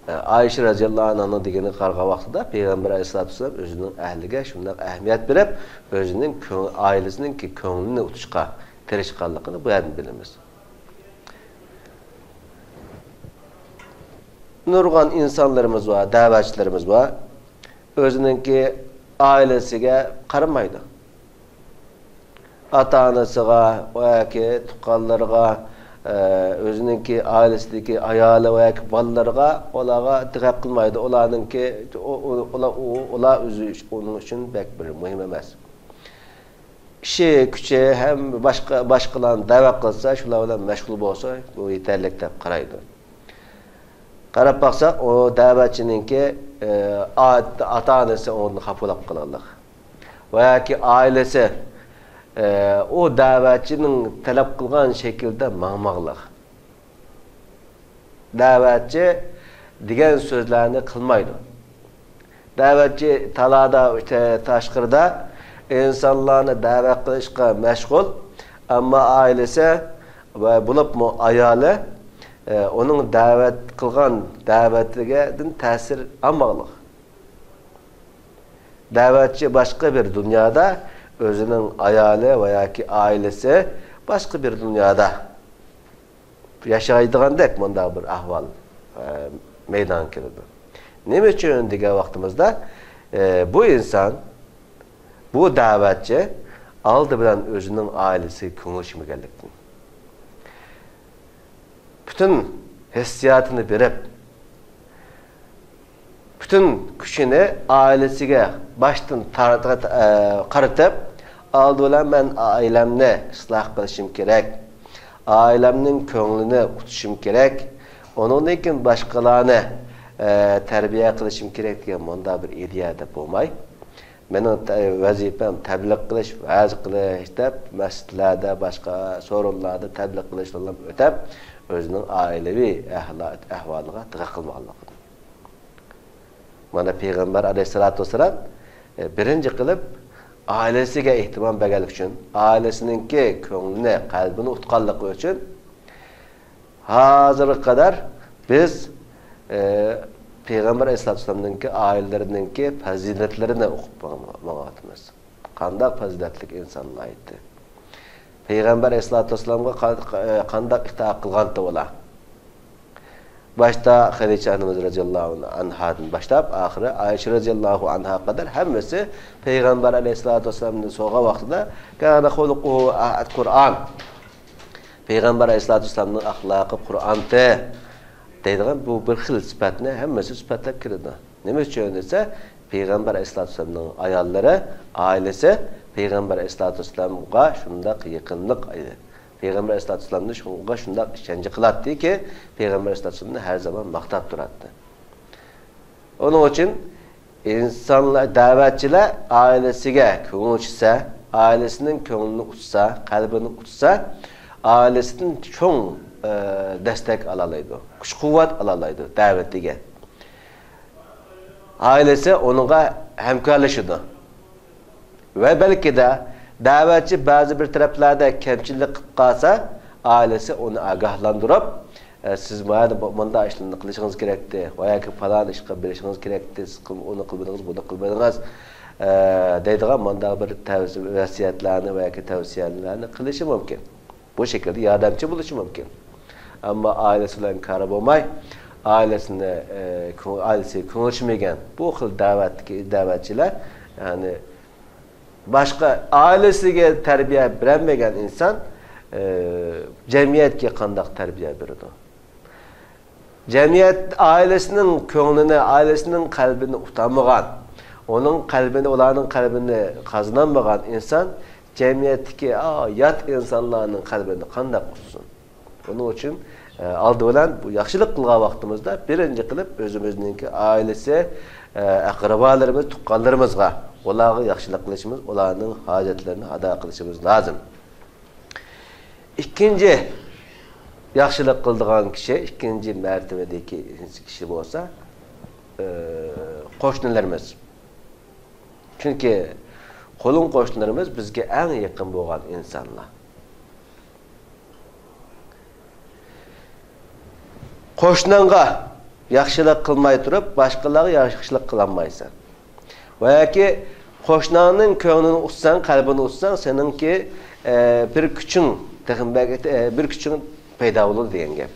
ئە، ئائىشە رەزىياللاھۇ ئەنھانىڭ دېگىنىگە قارىغان ۋاقتىدا پەيغەمبەر ئەلەيھىسسالاتۇ ۋەسسالام ئۆزىنىڭ ئەھلىگە شۇنداق ئەھمىيەت بېرىپ، ئۆزىنىڭ كۆڭ-، ئائىلىسىنىڭكى كۆڭلىنى ئۇتۇشقا تىرىشقانلىقىنى بۇ يەردىن بىلىمىز. نۇرغۇن ئىنسانلىرىمىز بار، دەۋەتچىلىرىمىز بار. ئۆزىنىڭكى ئائىلىسىگە قارىمايدۇ. ئاتا-ئانىسىغا ۋە ياكى تۇغقانلىرىغا، ئە، ئۆزىنىڭكى ئائىلىسىدىكى ئايالى ۋە ياكى بالىلىرىغا، ئۇلارغا دىققەت قىلمايدۇ. ئۇلارنىڭكى، ئۇ، ئۇ، ئۇلار، ئۇ، ئۇلار ئۆزى ئۇنىڭ ئۈچۈن بەك بىر مۇھىم ئەمەس. ئىشى، كۈچى ھەم باشقا، باشقىلارنى دەۋەت قىلسا، شۇلار بىلەن مەشغۇل بولسا، بۇ يېتەرلىك دەپ قارايدۇ. قاراپ باقساق، ئۇ دەۋەتچىنىڭكى، ئە، ئات-، ئاتا-ئانىسى ئۇنىڭدىن خاپا بولۇپ قالغانلىق ۋە ياكى ئائىلىسى، ئە، ئۇ دەۋەتچىنىڭ تەلەپ قىلغان شەكىلدە ماڭماغلىق. دەۋەتچى دېگەن سۆزلەرنى قىلمايدۇ. دەۋەتچى تالادا، تاشقىرىدا ئىنسانلارنى دەۋەت قىلىشقا مەشغۇل، ئەمما ئائىلىسى ۋە بولۇپمۇ ئايالى، ئە، ئۇنىڭ دەۋەت قىلغان دەۋەتىگە تەسىر ئالماقلىق. دەۋەتچى باشقا بىر دۇنيادا، ئۆزىنىڭ ئايالى ۋە ياكى ئائىلىسى باشقا بىر دۇنيادا ياشايدىغاندەك مۇنداق بىر ئەھۋال، ئە، مەيدانغا كېلىدۇ. نېمە ئۈچۈن دېگەن ۋاقتىمىزدا، ئە، بۇ ئىنسان، بۇ دەۋەتچى ئالدى بىلەن ئۆزىنىڭ ئائىلىسىگە كۆڭۈل ئېچىشمىگەنلىكتىن، پۈتۈن ھېسسىياتىنى بېرىپ، پۈتۈن كۈچىنى ئائىلىسىگە باشتىن تارتىپ، ئە، قارىتىپ، ئالدى بىلەن مەن ئائىلەمنى ئىسلاھ قىلىشىم كېرەك، ئائىلەمنىڭ كۆڭلىنى ئۇتۇشۇم كېرەك، ئۇنىڭدىن كېيىن باشقىلارنى، ئە، تەربىيە قىلىشىم كېرەك دېگەن مۇنداق بىر ئىدىيەدە بولماي، مېنىڭ تە-، ۋەزىپەم تەبلىغ قىلىش، ۋەز قىلىش دەپ، مەسچىتلەردە، باشقا سورۇنلاردا تەبلىغ قىلىشنى ئۆتەپ، ئۆزىنىڭ ئائىلىۋى ئەھلا-، ئەھۋالىغا دىققەت قىلمىغانلىقىدىن. مانا، پەيغەمبەر ئەلەيھىسسالاتۇ ۋەسسالام، ئە، بىرىنچى قىلىپ ئائىلىسىگە ئېھتىمام بەرگەنلىكى ئۈچۈن، ئائىلىسىنىڭكى كۆڭلىنى، قەلبىنى ئۇتقانلىقى ئۈچۈن، ھازىرغا قەدەر بىز، ئە، پەيغەمبەر ئەلەيھىسسالاتۇ ۋەسسالامنىڭكى ئائىلىلىرىنىڭكى پەزىلەتلىرىنى ئوقۇپ ماڭ-، ماڭىۋاتىمىز. قانداق پەزىلەتلىك ئىنسانلار ئىدى. پەيغەمبەر ئەلەيھىسسالاتۇ ۋەسسالامغا قا-، قا-، قانداق ئىتائەت قىلغانتى ئۇلار؟ باشتا خەدىچە ئانىمىز رەزىياللاھۇ ئەنھادىن باشلاپ، ئاخىرى ئائىشە رەزىياللاھۇ ئەنھا قەدەر ھەممىسى پەيغەمبەر ئەلەيھىسسالاتۇ ۋەسسالامنى سورىغان ۋاقتىدا، كان خۇلۇقۇھۇ ئەل-قۇرئان. پەيغەمبەر ئەلەيھىسسالاتۇ ۋەسسالامنىڭ ئەخلاقى قۇرئانتى دەيدىغان بۇ بىر خىل سۈپەتنى ھەممىسى سۈپەتلەپ كېلىدۇ. نېمە ئۈچۈن دېسە، پەيغەمبەر ئەلەيھىسسالاتۇ ۋەسسالامنىڭ ئاياللىرى، ئائىلىسى پەيغەمبەر ئەلەيھىسسالاتۇ ۋەسسالامغا شۇنداق يېقىنلىق ئىدى. پەيغەمبەر ئەلەيھىسسالاتۇ ۋەسسالامنى شۇنىڭغا شۇنداق ئىشەنچ قىلاتتىكى، پەيغەمبەر ئەلەيھىسسالاتۇ ۋەسسالامنى ھەر زامان ماختاپ تۇراتتى. ئۇنىڭ ئۈچۈن ئىنسانلار، دەۋەتچىلەر ئائىلىسىگە كۆڭۈل ئېچىشسا، ئائىلىسىنىڭ كۆڭلىنى ئۇتسا، قەلبىنى ئۇتسا، ئائىلىسىدىن چوڭ، ئە، دەستەك ئالالايدۇ، كۈچ-قۇۋۋەت ئالالايدۇ دەۋىتىگە. ئائىلىسى ئۇنىڭغا ھەمكارلىشىدۇ. ۋە بەلكىدە دەۋەتچى بەزى بىر تەرەپلەردە كەمچىللىك قىلىپ قالسا، ئائىلىسى ئۇنى ئاگاھلاندۇرۇپ، ئە، سىز مانا بۇ، مۇنداق ئىشلارنى قىلىشىڭىز كېرەكتى، ۋە ياكى پالان ئىشقا بېرىشىڭىز كېرەكتى، سىز قىل-، ئۇنى قىلمىدىڭىز، بۇنى قىلمىدىڭىز، ئە، دەيدىغان مۇنداق بىر تەۋسىيە، ۋەسىيەتلەرنى ۋە ياكى تەۋسىيەلەرنى قىلىشى مۇمكىن. بۇ شەكىلدە ياردەمچى بولۇشى مۇمكىن. ئەمما ئائىلىسى بىلەن كارى بولماي، ئائىلىسىنى، ئە، كۆ-، ئائىلىسىگە كۆڭۈل ئېچىشمىگەن بۇ خىل دەۋەتتىكى دەۋەتچىلەر، يەنى باشقا ئائىلىسىگە تەربىيە بېرەلمىگەن ئىنسان، ئە، جەمئىيەتكە قانداق تەربىيە بېرىدۇ؟ جەمئىيەت ئائىلىسىنىڭ كۆڭلىنى، ئائىلىسىنىڭ قەلبىنى ئۇتالمىغان، ئۇنىڭ قەلبىنى، ئۇلارنىڭ قەلبىنى قازىنالمىغان ئىنسان جەمئىيەتتىكى، ئا، يات ئىنسانلارنىڭ قەلبىنى قانداق ئۇتسۇن؟ بۇنىڭ ئۈچۈن ئالدى بىلەن بۇ ياخشىلىق قىلغان ۋاقتىمىزدا بىرىنچى قىلىپ ئۆزىمىزنىڭكى ئائىلىسى، ئەقرىبالىرىمىز، تۇغقانلىرىمىزغا، ئۇلارغا ياخشىلىق قىلىشىمىز، ئۇلارنىڭ ھاجەتلىرىنى ئادا قىلىشىمىز لازىم. ئىككىنچى ياخشىلىق قىلىدىغان كىشى، ئىككىنچى مەرتىۋىدىكى كىشى بولسا، قوشنىلىرىمىز. چۈنكى قولۇم قوشنىلىرىمىز بىزگە ئەڭ يېقىن بولغان ئىنسانلار. قوشناڭغا ياخشىلىق قىلماي تۇرۇپ، باشقىلارغا ياخشىلىق قىلالمايسەن. ۋە ياكى قوشناڭنىڭ كۆڭلىنى ئۇتساڭ، قەلبىنى ئۇتساڭ، سېنىڭكى، ئە، بىر كۈچۈڭ، تېخىمۇ بەك، ئە، بىر كۈچۈڭ پەيدا بولىدۇ دېگەن گەپ.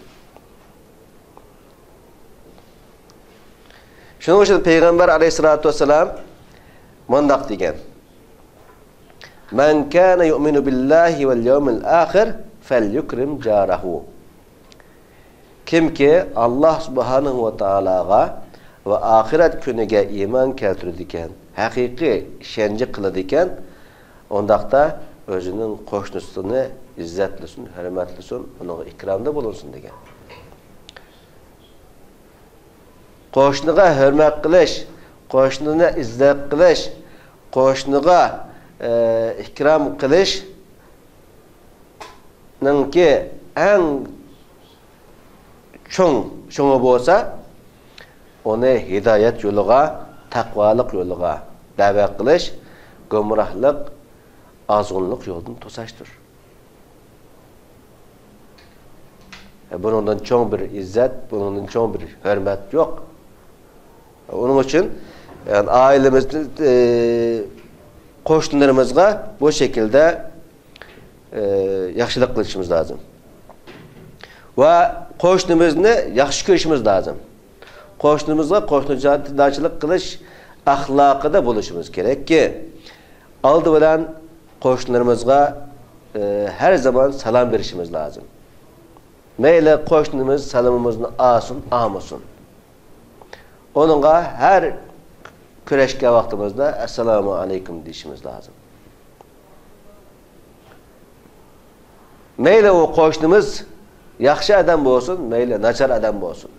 شۇنىڭ ئۈچۈن پەيغەمبەر ئەلەيھىسسالاتۇ ۋەسسالام مۇنداق دېگەن: مَنْ كَانَ يُؤْمِنُ بِاللَّهِ وَالْيَوْمِ الْآخِرِ فَلْيُكْرِمْ جَارَهُ. كىمكى ئاللاھ سۇبھانەھۇ ۋە تائالاغا ۋە ئاخىرەت كۈنىگە ئىمان كەلتۈرىدىكەن، ھەقىقىي ئىشەنچى قىلىدىكەن، ئۇنداقتا ئۆزىنىڭ قوشنىسىنى ئىززەتلىسۇن، ھۆرمەتلىسۇن، ئۇنىڭغا ئىكرامدا بولۇنسۇن دېگەن. قوشنىغا ھۆرمەت قىلىش، قوشنىنى ئىززەت قىلىش، قوشنىغا، ئە، ئىكرام قىلىشنىڭكى ئەڭ چوڭ شۇڭى بولسا، ئۇنى ھىدايەت يولىغا، تەقۋالىق يولىغا دەۋەت قىلىش، گۇمراھلىق، ئازغۇنلۇق يولىدىن توساشتۇر. بۇنىڭدىن چوڭ بىر ئىززەت، بۇنىڭدىن چوڭ بىر ھۆرمەت يوق. ئۇنىڭ ئۈچۈن، يەنى، ئائىلىمىزدە، ئە، قوشنىلىرىمىزغا بۇ شەكىلدە، ئە، ياخشىلىق قىلىشىمىز لازىم. ۋە قوشنىمىزنى ياخشى كۆرۈشىمىز لازىم. قوشنىمىزغا قوشنىدارچىلىق قىلىش ئەخلاقىدا بولۇشىمىز كېرەككى، ئالدى بىلەن قوشنىلىرىمىزغا، ئە، ھەر زامان سالام بېرىشىمىز لازىم. مەيلى قوشنىمىز سالىمىمىزنى ئالسۇن، ئالمىسۇن. ئۇنىڭغا ھەر كۆرۈشكەن ۋاقتىمىزدا «ئەسسالامۇ ئەلەيكۇم» دېيىشىمىز لازىم. مەيلى ئۇ قوشنىمىز ياخشى ئادەم بولسۇن، مەيلى ناچار ئادەم بولسۇن.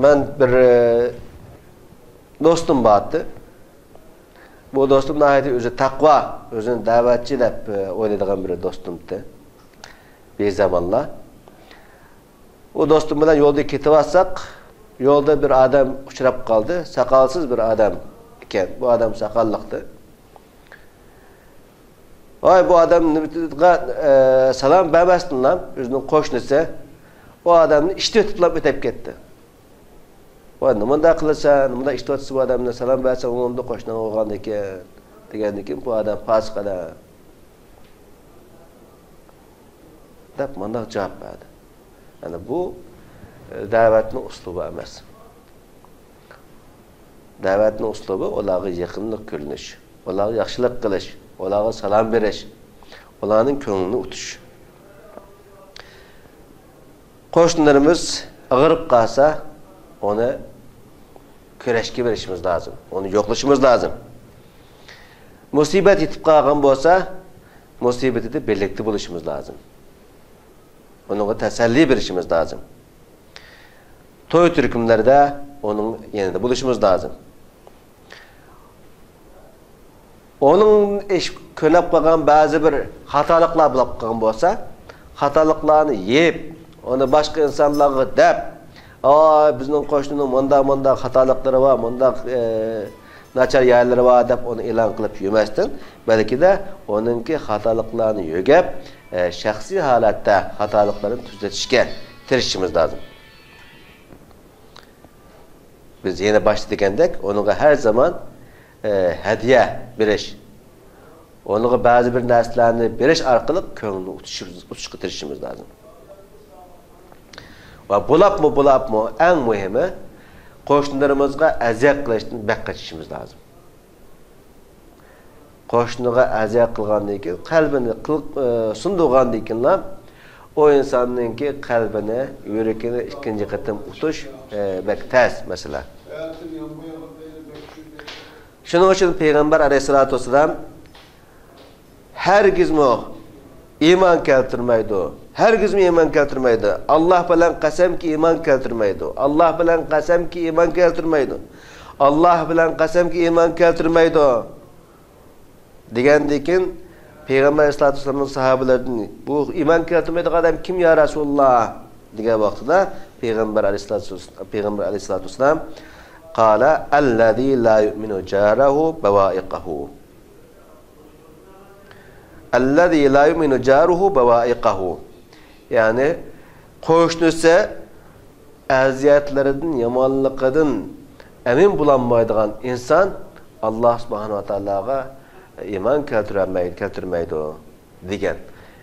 مەن بىر، ئە، دوستۇم بارتى. بۇ دوستۇم ناھايىتى ئۆزى تەقۋا، ئۆزىنى دەۋەتچى دەپ، ئە، ئويلايدىغان بىر دوستۇمتى. بىر زامانلار. ئۇ دوستۇم بىلەن يولدا كېتىۋاتساق، يولدا بىر ئادەم ئۇچراپ قالدى. ساقالسىز بىر ئادەم ئىكەن. بۇ ئادەم ساقاللىقتى. ۋاي، بۇ ئادەم نېمىغا، ئە، سالام بەرمەستىنلا، ئۆزىنىڭ قوشنىسى ئۇ ئادەمنى ئىشتىۋېتىپلا ئۆتۈپ كەتتى. ۋاي، نېمانداق قىلىسەن، نېمانداق ئىشتىۋاتىسەن، بۇ ئادەمنى سالام بەرسەڭ بولمامدۇ، قوشناڭ بولغاندىكىن، دېگەندىكىن، بۇ ئادەم پاسىق ئادەم دەپ مۇنداق جاۋاب بەردى. يەنى بۇ، ئە، دەۋەتنىڭ ئۇسلۇبى ئەمەس. دەۋەتنىڭ ئۇسلۇبى ئۇلارغا يېقىملىق كۆرۈنۈش، ئۇلارغا ياخشىلىق قىلىش، ئۇلارغا سالام بېرىش، ئۇلارنىڭ كۆڭلىنى ئۇتۇش. قوشنىلىرىمىز ئاغرىپ قالسا، ئۇنى كۆرۈشكە بېرىشىمىز لازىم، ئۇنى يوقلىشىمىز لازىم. مۇسىبەت يېتىپ قالغان بولسا، مۇسىبىتىدە بىرلىكتە بولۇشىمىز لازىم. ئۇنىڭغا تەسەللى بېرىشىمىز لازىم. توي تۈركۈملەردە ئۇنىڭ يېنىدا بولۇشىمىز لازىم. ئۇنىڭ ئىش كۆرۈپ قالغان بەزى بىر خاتالىقلار بولۇپ قالغان بولسا، خاتالىقلارنى يېيىپ، ئۇنى باشقا ئىنسانلارغا دەپ، «ئاي، بىزنىڭ قوشنىنىڭ مۇنداق، مۇنداق خاتالىقلىرى بار، مۇنداق، ئە، ناچار يەرلىرى بار» دەپ ئۇنى ئېلان قىلىپ يۈرمەستىن، بەلكىدە ئۇنىڭكى خاتالىقلارنى يۆگەپ، ئە، شەخسىي ھالەتتە خاتالىقلىرىنى تۈزىتىشكە تىرىشىشىمىز لازىم. بىز يەنە باشتا دېگەندەك، ئۇنىڭغا ھەر زامان، ئە، ھەدىيە بېرىش، ئۇنىڭغا بەزى بىر نەرسىلەرنى بېرىش ئارقىلىق كۆڭلىنى ئۇتۇشىمىز، ئۇتۇشقا تىرىشىشىمىز لازىم. ۋە بولۇپمۇ، بولۇپمۇ ئەڭ مۇھىمى، قوشنىلىرىمىزغا ئەزىيەت قىلىشتىن بەك قېچىشىمىز لازىم. قوشنىغا ئەزىيەت قىلغاندىن كېيىن، قەلبىنى قىل-، ئە، سۇندۇرغاندىن كېيىنلا، ئۇ ئىنساننىڭكى قەلبىنى، يۈرىكىنى ئىككىنچى قېتىم ئۇتۇش، ئە، بەك تەس مەسىلە. شۇنىڭ ئۈچۈن پەيغەمبەر ئەلەيھىسسالاتۇ ۋەسسالام ھەرگىزمۇ ئىمان كەلتۈرمەيدۇ. ھەرگىزمۇ ئىمان كەلتۈرمەيدۇ. ئاللاھ بىلەن قەسەمكى، ئىمان كەلتۈرمەيدۇ. ئاللاھ بىلەن قەسەمكى، ئىمان كەلتۈرمەيدۇ. ئاللاھ بىلەن قەسەمكى، ئىمان كەلتۈرمەيدۇ. دېگەندىن كېيىن پەيغەمبەر ئەلەيھىسسالاتۇ ۋەسسالامنىڭ ساھابىلىرىدىن، بۇ ئىمان كەلتۈرمەيدىغان ئادەم كىم يا رەسۇلاللاھ؟ دېگەن ۋاقتىدا پەيغەمبەر ئەلەيھىسسالاتۇ، پەيغەمبەر ئەلەيھىسسالاتۇ ۋەسسالام، قال الذي لا يؤمن جاره بوائقه. الذي لا يؤمن جاره بوائقه. يەنى قوشنىسى ئەزىيەتلىرىدىن، يامانلىقىدىن ئەمىن بولالمايدىغان ئىنسان ئاللاھ سۇبھانەھۇ ۋە تائالاغا ئىمان كەلتۈرەلمەي-، كەلتۈرمەيدۇ دېگەن.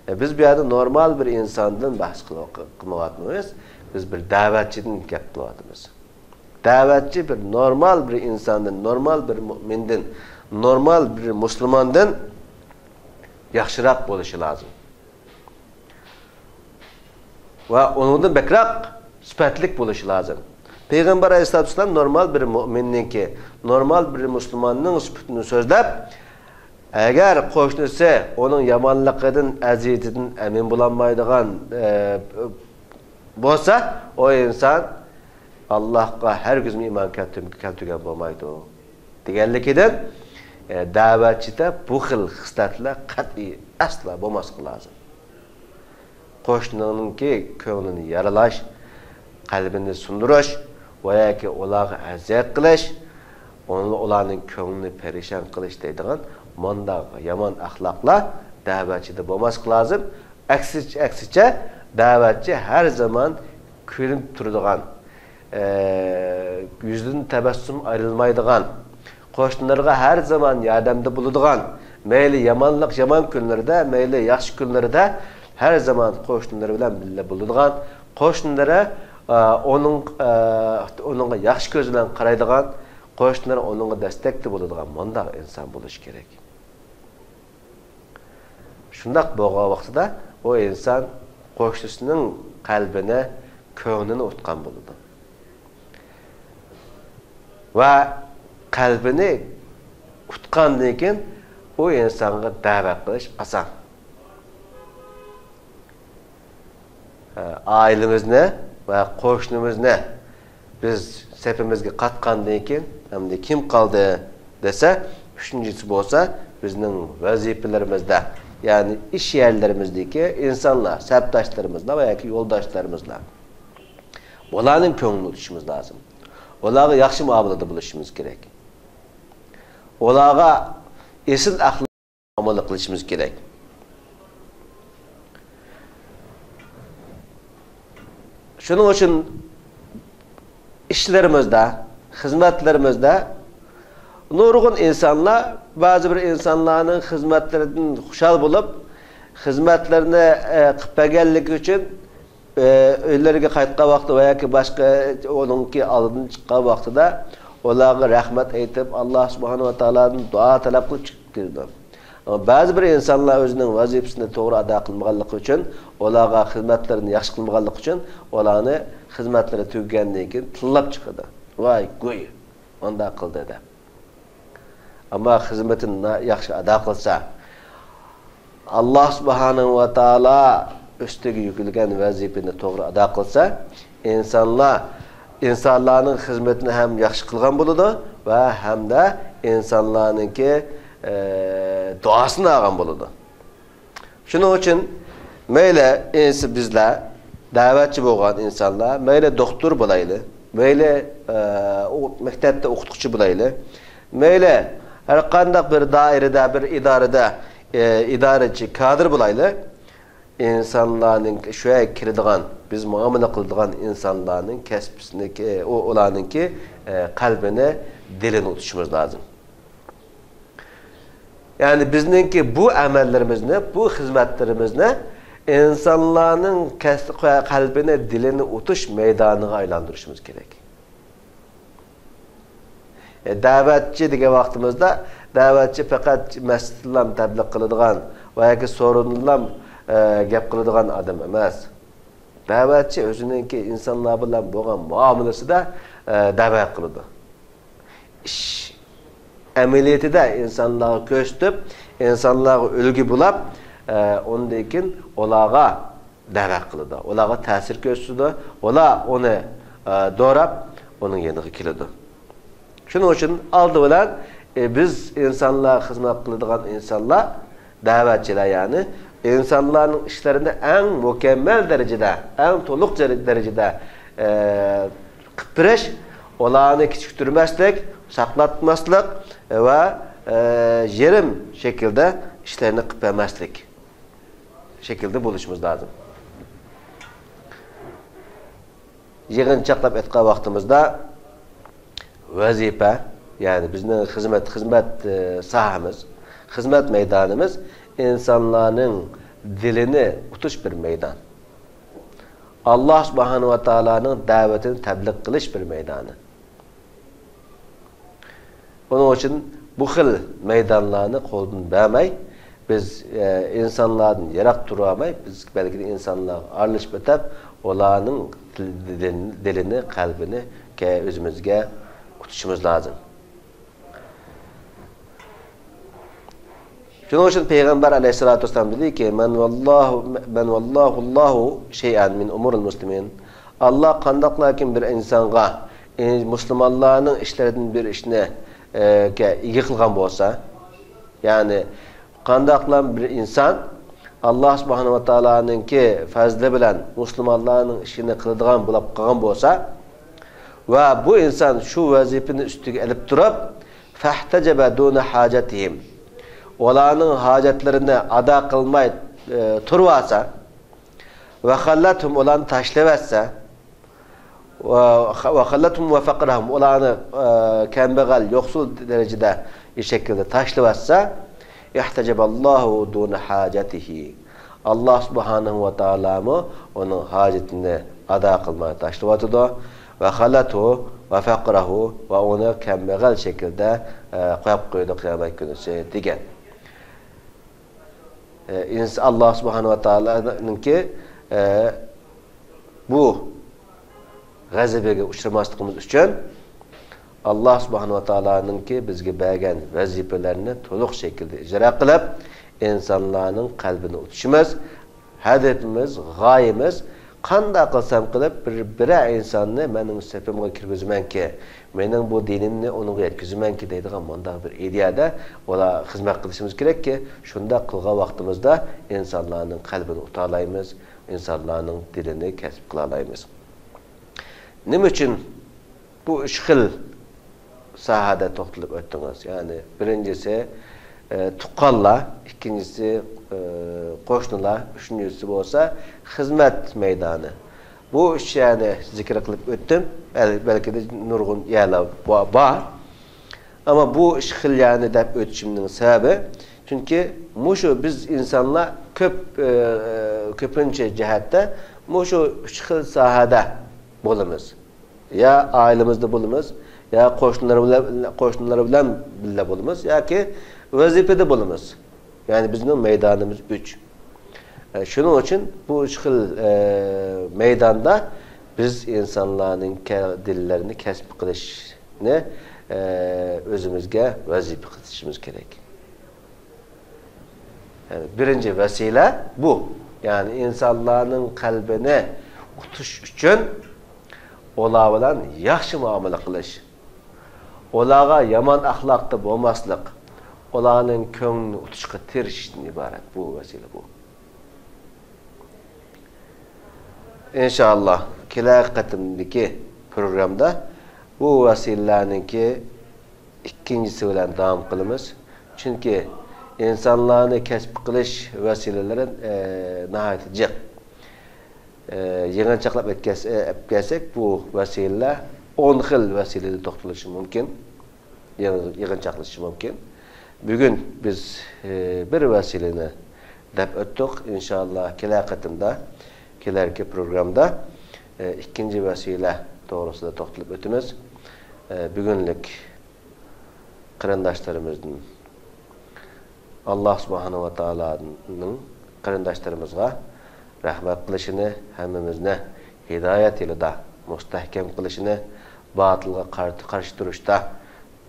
ئە، بىز بۇ يەردە نورمال بىر ئىنساندىن بەھس قىلىۋ-، قىلمايۋاتمىز. بىز بىر دەۋەتچىدىن گەپ قىلىۋاتىمىز. دەۋەتچى بىر نورمال بىر ئىنساندىن، نورمال بىر مۇئمىندىن، نورمال بىر مۇسۇلماندىن ياخشىراق بولۇشى لازىم. ۋە ئۇنىڭدىن بەكرەك سۈپەتلىك بولۇشى لازىم. پەيغەمبەر ئەلەيھىسسالاتۇ ۋەسسالام نورمال بىر مۇئمىننىڭكى، نورمال بىر مۇسۇلماننىڭ سۈپىتىنى سۆزلەپ، ئەگەر قوشنىسى ئۇنىڭ يامانلىقىدىن، ئەزىيىتىدىن ئەمىن بولالمايدىغان، ئە، بولسا، ئۇ ئىنسان ئاللاھقا ھەرگىزمۇ ئىمان كەلتۈر-، كەلتۈرگەن بولمايدۇ دېگەنلىكىدىن، ئە، دەۋەتچىدە بۇ خىل خىسلەتلەر قەتئىي ئەسلا بولماسلىقى لازىم. قوشنىنىڭكى كۆڭلىنى يارىلاش، قەلبىنى سۇندۇرۇش ۋە ياكى ئۇلارغا ئەزىيەت قىلىش، ئۇلارنىڭ كۆڭلىنى پەرىشان قىلىش دەيدىغان مۇنداق يامان ئەخلاقلار دەۋەتچىدە بولماسلىقى لازىم. ئەكسىچە، ئەكسىچە، دەۋەتچى ھەر زامان كۈلۈپ تۇرىدىغان، ئە، يۈزىدىن تەبەسسۇم ئايرىلمايدىغان، قوشنىلىرىغا ھەر زامان ياردەمدە بولىدىغان، مەيلى يامانلىق، يامان كۈنلىرىدە، مەيلى ياخشى كۈنلىرىدە ھەر زامان قوشنىلىرى بىلەن بىللە بولىدىغان، قوشنىلىرى، ئە، ئۇنىڭ، ئە، ئۇنىڭغا ياخشى كۆز بىلەن قارايدىغان، قوشنىلىرى ئۇنىڭغا دەستەكتە بولىدىغان مۇنداق ئىنسان بولۇشى كېرەك. شۇنداق بولغان ۋاقتىدا ئۇ ئىنسان قوشنىسىنىڭ قەلبىنى، كۆڭلىنى ئۇتقان بولىدۇ. ۋە قەلبىنى ئۇتقاندىن كېيىن ئۇ ئىنسانغا دەۋەت قىلىش ئاسان. ئائىلىمىزنى ۋە قوشنىمىزنى بىز سېپىمىزگە قاتقاندىن كېيىن، ئەمدى كىم قالدى دېسە، ئۈچىنچىسى بولسا بىزنىڭ ۋەزىپىلىرىمىزدە، يەنى ئىش يەرلىرىمىزدىكى ئىنسانلار، سەپداشلىرىمىزلا ۋە ياكى يولداشلىرىمىزلا. بۇلارنىڭ كۆڭلىنى تۇتۇشىمىز لازىم. ئۇلارغا ياخشى مۇئامىلىدە بولۇشىمىز كېرەك. ئۇلارغا ئېسىل ئەخلاق مۇئامىلە قىلىشىمىز كېرەك. شۇنىڭ ئۈچۈن ئىشلىرىمىزدا، خىزمەتلىرىمىزدە نۇرغۇن ئىنسانلار، بەزى بىر ئىنسانلارنىڭ خىزمەتلىرىدىن خۇشال بولۇپ، خىزمەتلىرىنى، ئە، قىلىپ بەرگەنلىكى ئۈچۈن ئۆيلىرىگە قايتقان ۋاقتى ۋە ياكى باشقا ئۇنىڭكى ئالدىدىن چىققان ۋاقتىدا ئۇلارغا رەھمەت ئېيتىپ، ئاللا سۇبھانەھۇ ۋە تائالادىن دۇئا تەلەپ قىلىپ چىقىپ كېتىدۇ. ئەمما بەزى بىر ئىنسانلار ئۆزىنىڭ ۋەزىپىسىنى توغرا ئادا قىلمىغانلىقى ئۈچۈن، ئۇلارغا خىزمەتلىرىنى ياخشى قىلمىغانلىقى ئۈچۈن، ئۇلارنى خىزمەتلىرى تۈگىگەندىن كېيىن تىللاپ چىقىدۇ. ۋاي گۇي، مۇنداق قىلدى دەپ. ئەمما خىزمىتىنى نا-، ياخشى ئادا قىلسا، ئاللا سۇبھانەھۇ ۋە تائالا ئۈستىگە يۈكلىگەن ۋەزىپىنى توغرا ئادا قىلسا، ئىنسانلار، ئىنسانلارنىڭ خىزمىتىنى ھەم ياخشى قىلغان بولىدۇ ۋە ھەمدە ئىنسانلارنىڭكى، ئە، دۇئاسىنى ئالغان بولىدۇ. شۇنىڭ ئۈچۈن مەيلى ئىنس-، بىزلەر دەۋەتچى بولغان ئىنسانلار، مەيلى دوختۇر بولايلى، مەيلى، ئە، ئو-، مەكتەپتە ئوقۇتقۇچى بولايلى، مەيلى ھەر قانداق بىر دائىرىدە، بىر ئىدارىدە، ئە، ئىدارىچى، كادىر بولايلى، ئىنسانلارنىڭ شۇ يەرگە كىرىدىغان، بىز مۇئامىلە قىلىدىغان ئىنسانلارنىڭ كەسپىنىڭكى، ئۇ، ئۇلارنىڭكى، ئە، قەلبىنى، دىلىنى ئۇتۇشىمىز لازىم. يەنى بىزنىڭكى بۇ ئەمەللىرىمىزنى، بۇ خىزمەتلىرىمىزنى ئىنسانلارنىڭ كەس-، قەلبىنى، دىلىنى ئۇتۇش مەيدانىغا ئايلاندۇرۇشىمىز كېرەك. ئە، دەۋەتچى دېگەن ۋاقتىمىزدا، دەۋەتچى پەقەت مەسچىتتىنلا تەبلىغ قىلىدىغان ۋە ياكى سورۇندىنلا، ئە، گەپ قىلىدىغان ئادەم ئەمەس. دەۋەتچى ئۆزىنىڭكى ئىنسانلار بىلەن بولغان مۇئامىلىسىدە، ئە، دەۋەت قىلىدۇ. ئىش ئەمەلىيىتىدە ئىنسانلارغا كۆرسىتىپ، ئىنسانلارغا ئۈلگە بولاپ، ئە، ئۇندىن كېيىن ئۇلارغا دەۋەت قىلىدۇ، ئۇلارغا تەسىر كۆرسىتىدۇ، ئۇلار ئۇنى، ئە، دوراپ، ئۇنىڭ يېنىغا كېلىدۇ. شۇنىڭ ئۈچۈن ئالدى بىلەن، ئە، بىز ئىنسانلار، خىزمەت قىلىدىغان ئىنسانلار، دەۋەتچىلەر، يەنى ئىنسانلارنىڭ ئىشلىرىنى ئەڭ مۇكەممەل دەرىجىدە، ئەڭ تولۇق جەر-، دەرىجىدە، ئە، قىلىپ بېرىش، ئۇلارنى كېچىكتۈرمەسلىك، ساقلاتماسلىق ۋە، ئە، يېرىم شەكىلدە ئىشلارنى قىلىپ بەرمەسلىك شەكىلدە بولۇشىمىز لازىم. يىغىنچاقلاپ ئېيتقان ۋاقتىمىزدا، ۋەزىپە، يەنى بىزنىڭ خىزمەت، خىزمەت، ئى، ساھەمىز، خىزمەت مەيدانىمىز ئىنسانلارنىڭ دىلىنى ئۇتۇش بىر مەيدان. ئاللا سۇبھانەھۇ ۋە تائالانىڭ دەۋىتىنى تەبلىغ قىلىش بىر مەيدانى. ئۇنىڭ ئۈچۈن بۇ خىل مەيدانلارنى قولدىن بەرمەي، بىز، ئە، ئىنسانلاردىن يىراق تۇرالماي، بىز بەلكى ئىنسانلارغا ئارىلىشىپ ئۆتۈپ، ئۇلارنىڭ دىل-، دىل-، دىلىنى، قەلبىنى كە-، ئۆزىمىزگە ئۇتۇشىمىز لازىم. شۇنىڭ ئۈچۈن پەيغەمبەر ئەلەيھىسسالاتۇ ۋەسسالام دېدىكى، مەن ۋاللاھۇ، مەن ۋاللاھۇللاھۇ شەيئەن مىن ئۇمۇرىل مۇسلىمىن. ئاللا قانداقلاركىن بىر ئىنسانغا، ئى، مۇسۇلمانلارنىڭ ئىشلىرىدىن بىر ئىشنى، ئى، كە-، ئىگە قىلغان بولسا، يەنى قانداقلا بىر ئىنسان ئاللا سۇبھانەھۇ ۋە تائالانىڭكى پەزلى بىلەن مۇسۇلمانلارنىڭ ئىشىنى قىلىدىغان بولۇپ قالغان بولسا ۋە بۇ ئىنسان شۇ ۋەزىپىنى ئۈستىگە ئېلىپ تۇرۇپ، فەھتەجەبە دۇنە ھاجەتىھىم، ئۇلارنىڭ ھاجەتلىرىنى ئادا قىلماي، ئى، تۇرۇۋالسا، ۋە خەللەتھۇم، ئۇلارنى تاشلىۋەتسە، ۋە، ۋە خەللەتھۇم ۋە فەقرەھۇم، ئۇلارنى، ئە، كەمبەغەل، يوقسۇل دەرىجىدە، شەكىلدە تاشلىۋەتسە، ئىھتەجەبەللاھۇ دۇنە ھاجەتىھى. ئاللا سۇبھانەھۇ ۋە تائالامۇ ئۇنىڭ ھاجىتىنى ئادا قىلماي تاشلىۋاتىدۇ. ۋە خەللەتھۇ ۋە فەقرەھۇ، ۋە ئۇنى كەمبەغەل شەكىلدە، ئە، قويۇپ قويىدۇ قىيامەت كۈنىسى دېگەن. ئە، ئىنس-، ئاللا سۇبھانەھۇ ۋە تائالانىڭكى، ئە، بۇ غەزىپىگە ئۇچرىماسلىقىمىز ئۈچۈن، ئاللا سۇبھانەھۇ ۋە تائالانىڭكى بىزگە بەرگەن ۋەزىپىلەرنى تولۇق شەكىلدە ئىجرا قىلىپ، ئىنسانلارنىڭ قەلبىنى ئۇتۇشىمىز، ھەدىپىمىز، غايىمىز، قانداق قىلسام قىلىپ بىر، بىرەر ئىنساننى مېنىڭ سېپىمغا كىرگۈزىمەنكى، مېنىڭ بۇ دىنىمنى ئۇنىڭغا يەتكۈزىمەنكى دەيدىغان مۇنداق بىر ئىدىيەدە ئۇلار خىزمەت قىلىشىمىز كېرەككى، شۇنداق قىلغان ۋاقتىمىزدا ئىنسانلارنىڭ قەلبىنى ئۇتالايمىز، ئىنسانلارنىڭ دىلىنى كەسىپ قىلالايمىز. نېمە ئۈچۈن بۇ ئۈچ خىل ساھەدە توختىلىپ ئۆتتىڭىز؟ يەنى بىرىنچىسى، ئە، تۇغقانلار، ئىككىنچىسى، ئە، قوشنىلار، ئۈچىنچىسى بولسا خىزمەت مەيدانى. بۇ ئۈچ يەرنى زىكىر قىلىپ ئۆتتۈم. بەل-، بەلكىدە نۇرغۇن يەرلەر با-، بار. ئەمما بۇ ئۈچ خىل يەرنى دەپ ئۆتۈشۈمنىڭ سەۋەبى، چۈنكى مۇشۇ بىز ئىنسانلار كۆپ، ئە، كۆپىنچە جەھەتتە مۇشۇ ئۈچ خىل ساھەدە بولىمىز. يا ئائىلىمىزدە بولىمىز، يا قوشنىلار بىلەن، قوشنىلار بىلەن بىللە بولىمىز، ياكى ۋەزىپىدە بولىمىز. يەنى بىزنىڭ مەيدانىمىز ئۈچ. ئە، شۇنىڭ ئۈچۈن بۇ ئۈچ خىل، ئە، مەيداندا بىز ئىنسانلارنىڭ كە-، دىللىرىنى كەسىپ قىلىشنى، ئە، ئۆزىمىزگە ۋەزىپە قىلىشىمىز كېرەك. يەنى بىرىنچى ۋەسىلە بۇ. يەنى ئىنسانلارنىڭ قەلبىنى ئۇتۇش ئۈچۈن ئۇلار بىلەن ياخشى مۇئامىلە قىلىش، ئۇلارغا يامان ئەخلاقتا بولماسلىق، ئۇلارنىڭ كۆڭلىنى ئۇتۇشقا تىرىشىشتىن ئىبارەت بۇ ۋەسىلە بۇ. ئىنشائاللا، كېلەر قېتىمدىكى پروگراممىدا بۇ ۋەسىلىلەرنىڭكى ئىككىنچىسى بىلەن داۋام قىلىمىز. چۈنكى ئىنسانلارنى كەسىپ قىلىش ۋەسىلىلىرى، ئە، ناھايىتى جىق. ئە، يىغىنچاقلاپ ئەتكەس-، ئە، ئەپ كەلسەك، بۇ ۋەسىلىلەر ئون خىل ۋەسىلىدە توختىلىشى مۇمكىن. يىغ-، يىغىنچاقلىشىشى مۇمكىن. بۈگۈن بىز، ئە، بىر ۋەسىلىنى دەپ ئۆتتۇق. ئىنشائاللا، كېلەر قېتىمدا، كېلەركى پروگراممىدا، ئە، ئىككىنچى ۋەسىلە توغرىسىدا توختىلىپ ئۆتىمىز. ئە، بۈگۈنلۈك قېرىنداشلىرىمىزدىن ئاللا سۇبھانەھۇ ۋە تائالانىڭ قېرىنداشلىرىمىزغا رەھمەت قىلىشىنى، ھەممىمىزنى ھىدايەت يولىدا مۇستەھكەم قىلىشىنى، باتىلغا قار-، قارشى تۇرۇشتا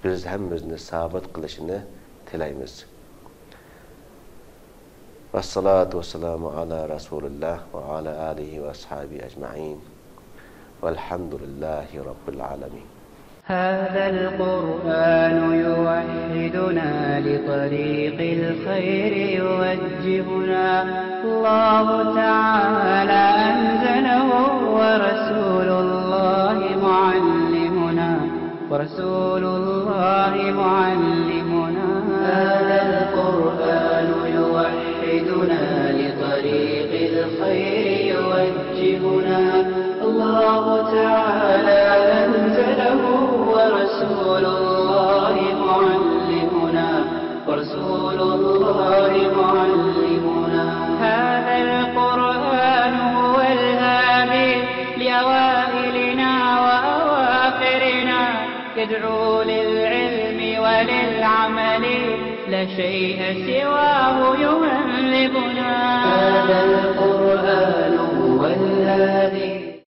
بىز ھەممىمىزنى سابىت قىلىشىنى تىلەيمىز. والصلاة والسلام على رسول الله وعلى آله وأصحابه أجمعين. والحمد لله رب العالمين. هذا القرآن يوحدنا، لطريق الخير يوجهنا. الله تعالى أنزله ورسول الله معلمنا، ورسول الله معلمنا. هذا القرآن يوحدنا، لطريق الخير يوجهنا. الله تعالى أنزله ورسول الله معلمنا، ورسول الله معلمنا. هذا القرآن هو الهادي لأوائلنا وأواخرنا، يدعو للعلم وللعمل، لا شيء سواه يهذبنا. هذا القرآن هو الهادي.